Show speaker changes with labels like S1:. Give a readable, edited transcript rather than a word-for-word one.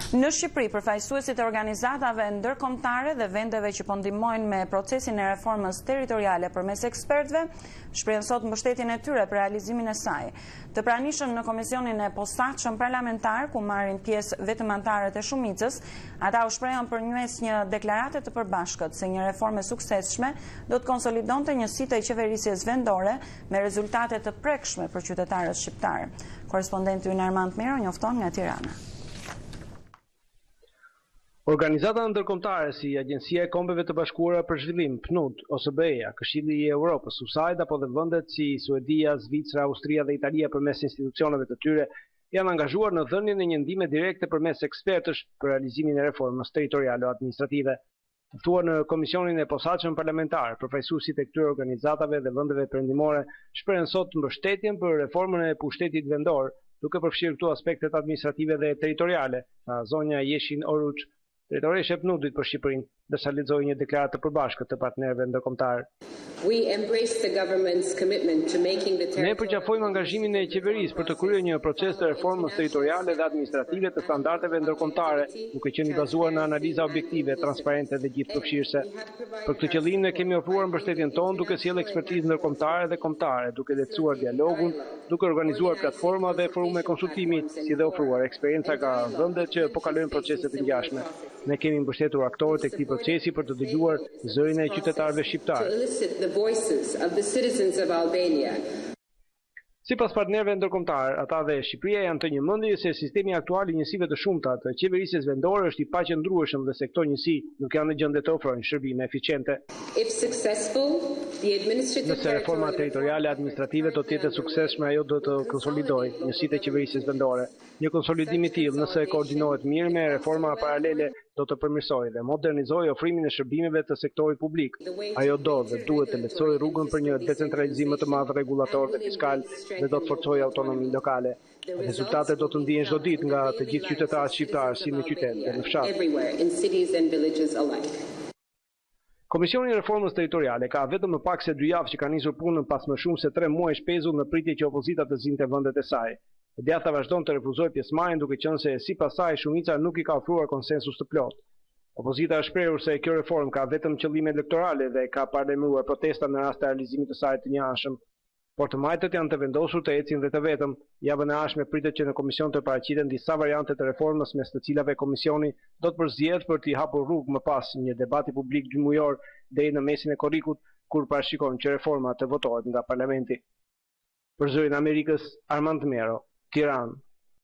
S1: Në Shqipëri, përfaqësuesit e organizatave ndërkombëtare dhe vendeve që po ndihmojnë me procesin e reformës territoriale përmes ekspertëve, shprehën sot mbështetjen e tyre për realizimin e saj. Të pranishëm në komisionin e posaçëm parlamentar, ku marrin pjesë vetëm anëtarët e shumicës, ata u shprehën përmes një deklarate të përbashkët se një reformë e suksesshme do të konsolidonte njësitë e qeverisjes vendore me rezultate të prekshme për qytetarët shqiptarë. Korrespondenti ynë Armand Mero njofton nga Tirana.
S2: Organizata ndërkombëtare si Agjencia e Kombeve të Bashkuara për Zhvillim, PNUD, OSBE-ja, Këshilli i Evropës, USAID apo dhe vendet si Suedia, Zvicra, Austria dhe Italia përmes institucioneve të tyre janë angazhuar në dhënien e një ndihme direkte përmes ekspertësh për realizimin e reformës territorialo-administrative. Të ftuar në Komisionin e Posaçëm Parlamentar, përfaqësuesit e këtyre organizatave dhe vendeve perëndimore shprehën sot mbështetjen për reformën e pushtetit vendor, duke përfshirë këtu aspektet administrative dhe territoriale, tha zonja Jeshin Oruç, drejtoreshë e PNUD-it për Shqipërinë, ndërsa lexoi një deklaratë të përbashkët të partnerëve ndërkombëtarë. Ne përqafojmë angazhimin e qeverisë për të kryer një proces të reformës territoriale dhe administrative të standardeve ndërkombëtare, duke qenë i bazuar në analiza objektive, transparente dhe gjithëpërfshirëse. Për këtë qëllim ne kemi ofruar mbështetjen tonë duke sjellë ekspertizë ndërkombëtare dhe kombëtare, duke lehtësuar dialogun, duke organizuar platforma dhe forume konsultimi, si dhe ofruar eksperienca nga vendet që po kalojnë procese të ngjashme. Ne kemi mbështetur aktorët e këtij procesi për të dëgjuar zërin e qytetarëve shqiptarë. Sipas partnerëve ndërkombëtarë, ata dhe Shqipëria janë të një mendjeje se sistemi aktual i njësive të shumta të qeverisjes vendore është i paqëndrueshëm dhe se këto njësi nuk janë në gjendje të ofrojnë shërbime eficiente. Nëse reforma territoriale administrative do të jetë e suksesshme ajo do të konsolidojë njësitë e qeverisjes vendore. Një konsolidim i tillë, nëse koordinohet mirë me reforma paralele, do të përmirësojë dhe modernizojë ofrimin e shërbimeve të sektorit publik. Ajo do dhe duhet të lehtësojë rrugën për një decentralizim më të madh rregullator dhe fiskal dhe do të forcojë autonominë lokale. Rezultatet do të ndihen çdo ditë nga të gjithë qytetarët shqiptarë si në qytet dhe në fshat. Komisioni i Reformës Territoriale ka vetëm më pak se dy javë që ka nisur punën pas më shumë se tre muajsh pezull në pritje që opozita të zinte vendet e saj. E djathta vazhdon të refuzojë pjesëmarrjen duke qenë se sipas saj shumica nuk i ka ofruar konsensus të plotë. Opozita është shprehur se kjo reformë ka vetëm qëllime elektorale dhe ka paralajmëruar protesta në rast të realizimit të saj të njëanshëm. Por të majtët janë të vendosur të ecin dhe të vetëm. Javën e ardhshme pritet që në komision të paraqiten disa variante të reformës mes të cilave komisioni do të përzgjedhë për t'i hapur rrugë më pas një debati publik dymujor deri në mesin e korrikut kur parashikon që reforma të votohet nga parlamenti. Për Zërin e Amerikës, Armand Mero, Tiranë.